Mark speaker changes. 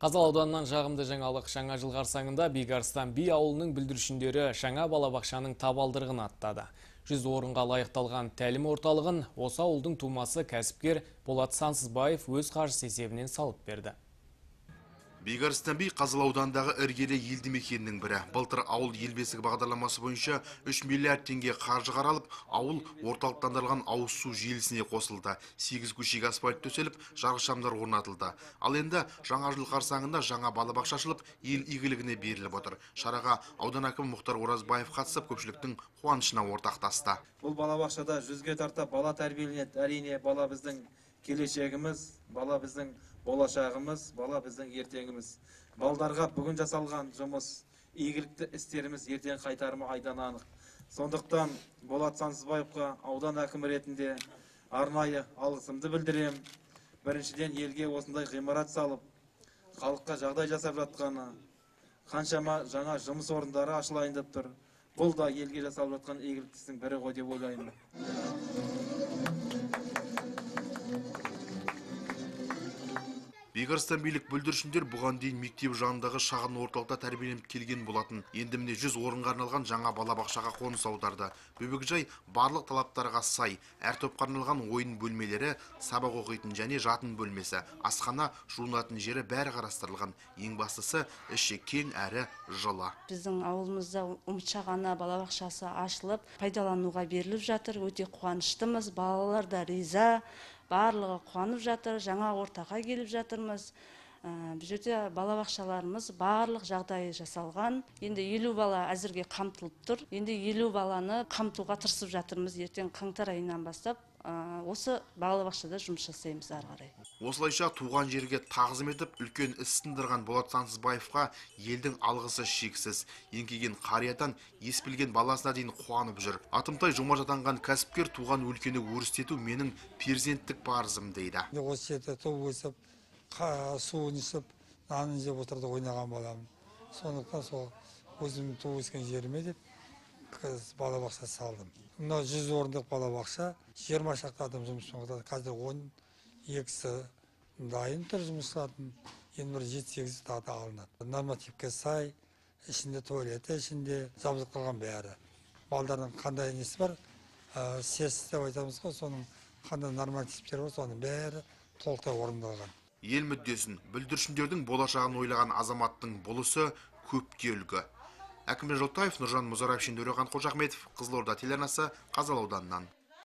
Speaker 1: Қазалы ауданынан жағымды жаңалық. Жаңа жыл қарсаңында Бекарыстан би ауылының бүлдіршіндері жаңа балабақшаның табалдырығын аттады. 100 орынға лайықталған тәлім орталығын осы ауылдың тумасы кәсіпкер Болат Сансызбаев өз қаржысы есебінен салып берді.
Speaker 2: Бекарыстан би Қазалы ауданындағы іргелі елді мекенінің бірі. Былтыр ауыл ел бесігі бағдарламасы бойынша 3 миллиард теңге қаржы қаралып, ауыл орталықтандырылған ауыз су желісіне қосылды. 8 көшеге асфальт төселіп, жарық шамдар орнатылды. Ал енді жаңа жыл қарсаңында жаңа балабақша ашылып, ел игілігіне беріліп отыр. Шараға аудан әкімі Мұхтар Оразбаев қатысып, көпшіліктің қуанышына ортақтасты.
Speaker 3: Бұл балабақшада 100-ге тарта бала тәрбиеленеді. Әрине, бала біздің келешегіміз, бала біздің болашағымыз, бала біздің ертеңіміз. Балдарға бүгін жасалған жұмыс, игілікті істеріміз ертең қайтарымы айдан анық. Сондықтан Болат Сансызбаевқа аудан әкімі ретінде арнайы алғысымды білдірем. Біріншіден, елге осындай ғимарат салып, халыққа жағдай жасап жатқаны, қаншама жаңа жұмыс орындары ашылайын деп тұр. Бұл да елге жасалып жатқан игілікті істің бірі ғой деп ойлаймын.
Speaker 2: Бекарыстан билік бүлдіршіндер бұған дейін мектеп жанындағы шағын орталықта тәрбиеленіп келген болатын. Енді міне 100 орынға арналған жаңа балабақшаға қоныс аударды. Бөбекжай барлық талаптарға сай, әр топқа арналған ойын бөлмелері, сабақ оқитын және жатын бөлмесі, асхана, жуынатын жері бәрі қарастырылған. Ең бастысы, іші кең әрі жылы.
Speaker 4: Біздің ауылымызда ұмытшақ ана балабақшасы ашылып, пайдалануға беріліп жатыр. Өте қуаныштымыз, балалар да риза. Барлығы қуанып жатыр, жаңа ортаға келіп жатырмыз. Бұл жерде балабақшаларымыз барлық жағдайы жасалған. Енді 50 бала әзірге қамтылып тұр. Енді 50 баланы қамтуға тырысып жатырмыз. Ертең қаңтар айынан бастап осы балабақшада жұмыс жасаймыз ары қарай.
Speaker 2: Осылайша туған жерге тағзым етіп, үлкен іс тындырған Болат Сансызбаевқа елдің алғысы шексіз. Еңкейген қариядан ес білген баласына дейін қуанып жүр. Атымтай жомарт атанған кәсіпкер туған өлкені өрістету менің перзенттік парызым дейді.
Speaker 5: Осы жерде туып өсіп, суын ішіп, нанын жеп отырды ойнаған балам. Сондықтан сол өзімнің туып өскен жеріме деп балабақша салдым. Мына 100 орындық балабақша, 20 шақты адам жұмыспен қамтылады. Қазір 12-сі дайын тұр жұмысшылардың, енді бір 7-8-і тағы да алынады. Нормативке сай, ішінде туалеті, ішінде жабдықталған бәрі. Балдардың қандай несі бар, сес деп айтамыз ғой, соның қандай нормативтері бар, соның бәрі толықтай орындалған.
Speaker 2: Ел мүддесін, бүлдіршіндердің болашағын ойлаған азаматтың бұл ісі көпке үлгі. Әкімжан Жолтаев, Нұржан Мұзараев, Шендеураған Қожахметов, Қызылорда телеарнасы, Қазалы ауданынан.